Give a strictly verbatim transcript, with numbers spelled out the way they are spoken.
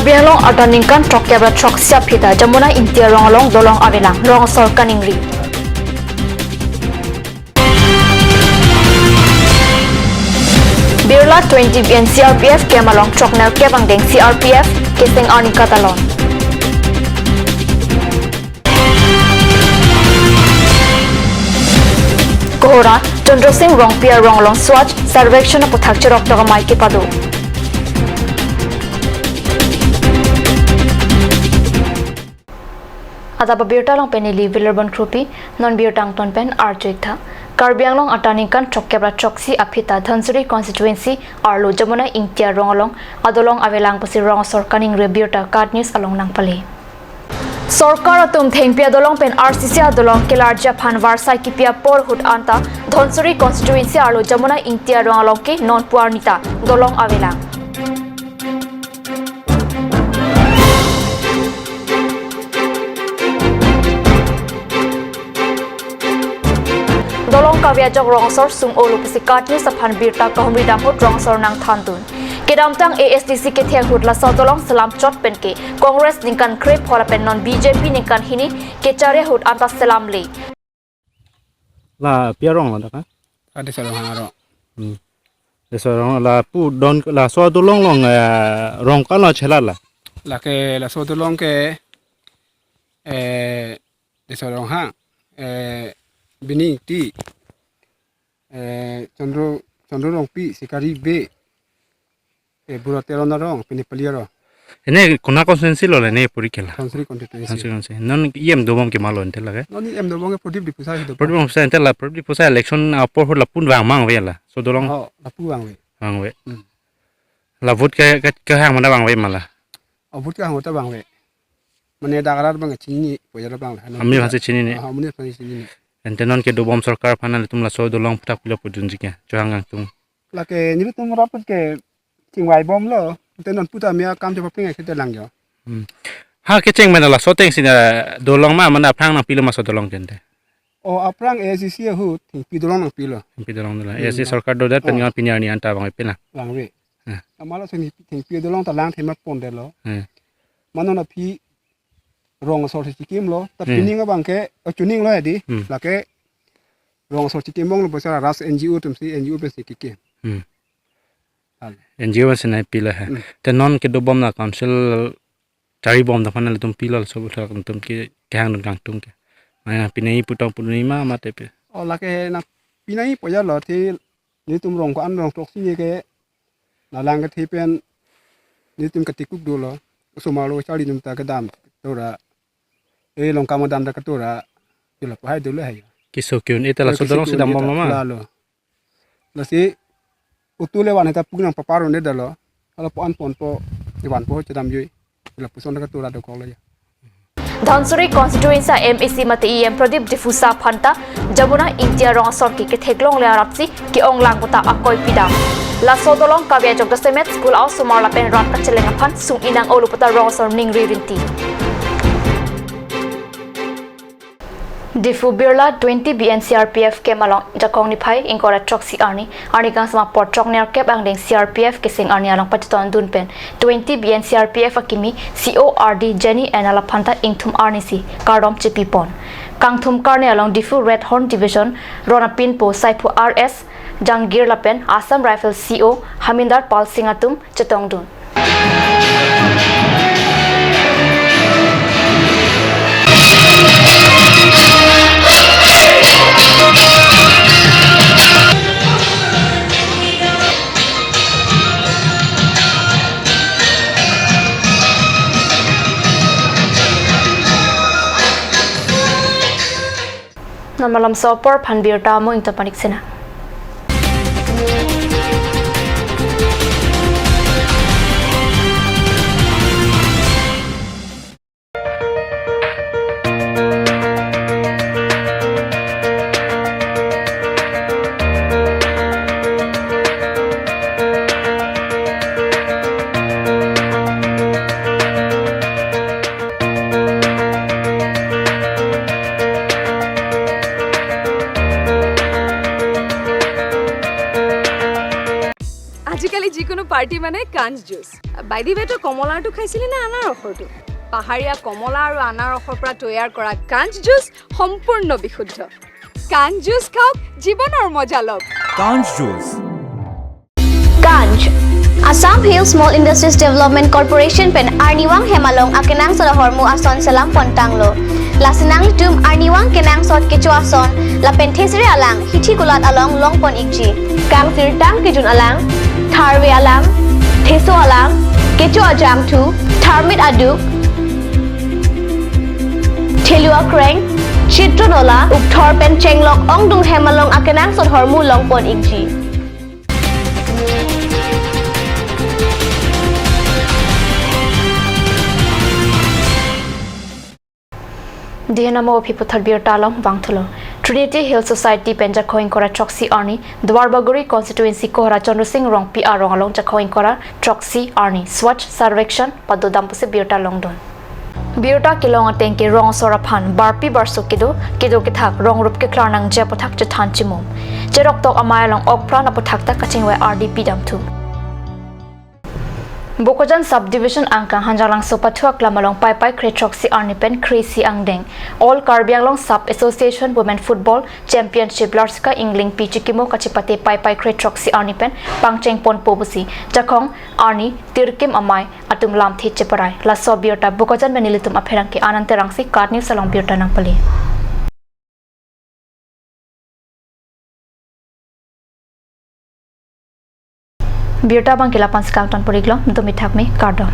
Karbi Anglong adat ningkan throkkep ra throksi aphi ta Jamuna Ingti arong along dolong avelang, rong asor kaningri. Birla twenty B N C R P F camp along throknerkep angdeng C R P F keseng arni katalon. Kohora, Chandra Sing Rongpi arong along Swachh Survekshan aputhak cheroktok amei kepado. Adap abirta along pen neli Vilarbon Kropi, non birta angton pen arju-ik tha. Karbi Anglong adat ningkan throkkep ra throksi aphi ta Dhansiri constituency arlo Jamuna Ingti arong along adolong avelang pusi rong asor kaningri abirta KAT News along nangpale. Sorkar atum thengpi adolong pen R C C adolong kelarji aphan varsai kipi apor ahut anta Dhansiri constituency arlo Jamuna Ingti arong along ke non pu arni ta dolong avelang. Dolong kave ajok rong asor sung-olo pusi KAT News aphan birta kahumri dam ahut rong asor nangthandun. Kedamtang A S D C kethe ahut laso dolong selam chot pen ke Congress ningkan krepho lapen non B J P ningkan hini kechari ahut anta selamle. La pi arong lo dak, ha? Adi Sorong Hang arong. Hmm. Adi Sorong lapu don laso dolong along, eh, rong kalo chela la. Lake laso dolong ke, eh, Adi Sorong Hang, eh, Bini Ingti, eh, Chandra, Chandra Rongpi, Sikari Bey, eh, Bura Teron arong, pini pali arong. Ene kona constituency lo le ne puri kela. Dhansiri constituency. Dhansiri constituency. Non E M dobom ke ma lo ente lake? Non E M dobom ke Pradip Diphusa si dobom. Pradip Diphusa ente la, Pradip Diphusa election apor ahut lapu vang mang ave la. So dolong. Oh, lapu vangve. Vangve. Hmm. La vote ke, ke, kehang mana vangve ma la? Oh, vote kehang ta vangve. Mane dak arat abang chinine, pu ajar abang la. Amni aphan si chinine. Ah, amni aphan si chinine. Ente non kedobom sorkar aphan nanglitum laso dolong aputhak pilo pudunji ke, chohang kangtung. Lake nelitum rapet ke chingvai bomlo, ante non pu ta mia kam chepapleng ke lang jo. Hmm. Ha, kecheng mena laso ateng si na dolong ma, mane aphrang nangpilo ma so dolong ke ente? O aphrang A S D C ahut, thengpi dolong nangpilo. Thengpi dolong dolong. Hmm, A S D C na. Sorkar dodet pen Oh. Ngan pini arni anta vangve pina. Vangve. Hmm. Amala thengpi, thengpi dolong ta lang thema pondetlo. Hmm. Mane non aphi rong asor si chikimlo, ta Hmm. pining abang ke, oh, chuning lo ya di, Hmm. lake rong asor chikim bom lo, bosar ras N G O atum si, N G O pen si kikim. Hmm. Hal. N G O pen si nangpilo he. Hmm. Te non kedobom na council charibom ta aphan nanglitum pilo so aputhak nanglitum ke kehang dun kangtung ke. Mane pini putong puni ma mate pe. Oh, lake nang pini pu ajar lo, te nelitum rong ko-an rong throksi ne ke, nalang kethe pen nelitum katikuk dolo, osomar lo charli atum ta kedam tora, eh, Longkam kedam ta ketora, jula pahai dolo hai. Keso ke-un-e ta laso dolong si dambom lo ma? Lalo. Lasi utu le van ta pu nangpapar un-e detlo, hala po an ponpo, ivan po chedam jui. Lapuson ta ketora dokok lo ya. Dhansiri constituency M A C mate E M Pradip Diphusa aphan ta Jamuna Ingti arong asor ke ketheklongle arap si ke-ong lang puta akoi pidam. Laso dolong kave ajok dasemet school a-osomar lapen rat kacheleng aphan sung-i nang-olo puta rong asor ningri rinti. Diphu Birla twenty B N C R P F camp along Jakong niphai ingkoi ra throksi arni, arni kangsam apor throknerkep angdeng C R P F keseng arni along pachetongdun pen twenty B N C R P F akimi C O R D Jenny Enal aphan ta ingthum arni si kardom chepipon. Kangthum karne along Diphu Red Horn Division ron apinpo Saiphu R S Jangir lapen Assam Rifle C O Hamindar Pal Singh atum chetongdun. Non malomso apor aphan birta amo ington panik sena. Party মানে কাঞ্চ juice. By the ৱে, তই কমলাৰটো খাইছিলি নে আনাৰসৰটো? পাহাৰীয়া কমলা আৰু আনাৰসৰ পৰা তৈয়াৰ কৰা কাঞ্চ জুচ সম্পূৰ্ণ বিশুদ্ধ। কাঞ্চ জুচ খাওক, জীৱনৰ মজা লওক। Kanj Juice. Kanj, Assam Hill Small Industries Development Corporation pen arnivang hem along akenangsot ahormu ason selam pon tanglo. Lasi nanglitum arnivang kenangsot kecho ason lapen thesere alang hithi kulat along longpon ikji. Kangsirtang kejun alang, tharve alang, theso alang, kecho ajangthu, tharmit aduk, thelu akreng, chitron ola, ukthor pen chenglok ongdung hem along akenangsot ahormu longpon ikji. Dihena mo aphi puthot birta along vangthulo. Trinity Hill Society pen Jakhong ingkoi ra throksi arni, Duarbagori constituency Kohora Chandra Sing Rongpi arong along Jakhong ingkoi ra throksi arni Swachh Survekshan padodam pusi birta longdun. Birta kelong ateng ke rong asor aphan barpi barso kedo, kedo kethak rong rup keklar nangji aputhak chethan chimum. Cheroktok amei along okpran aputhak ta kachingvai ardi pidamthu. Bokajan Subdivision angkang Hanjanglangso pathu aklam along Paipai kre throksi arni pen kre isi angdeng All Karbi Anglong Sub Association Women Football Championship larsika inglingpi chikimo kachepate Paipai kre throksi arni pen pangcheng ponpo pusi Jakhong arni tirkim amei atum lamthe cheparai. Laso abirta Bokajan pen nelitum apherangke Anand Terangsi, KAT News along birta nangpale. Birta abang ke la-an si kangton pon-iklo, dumi thakmi, kardom.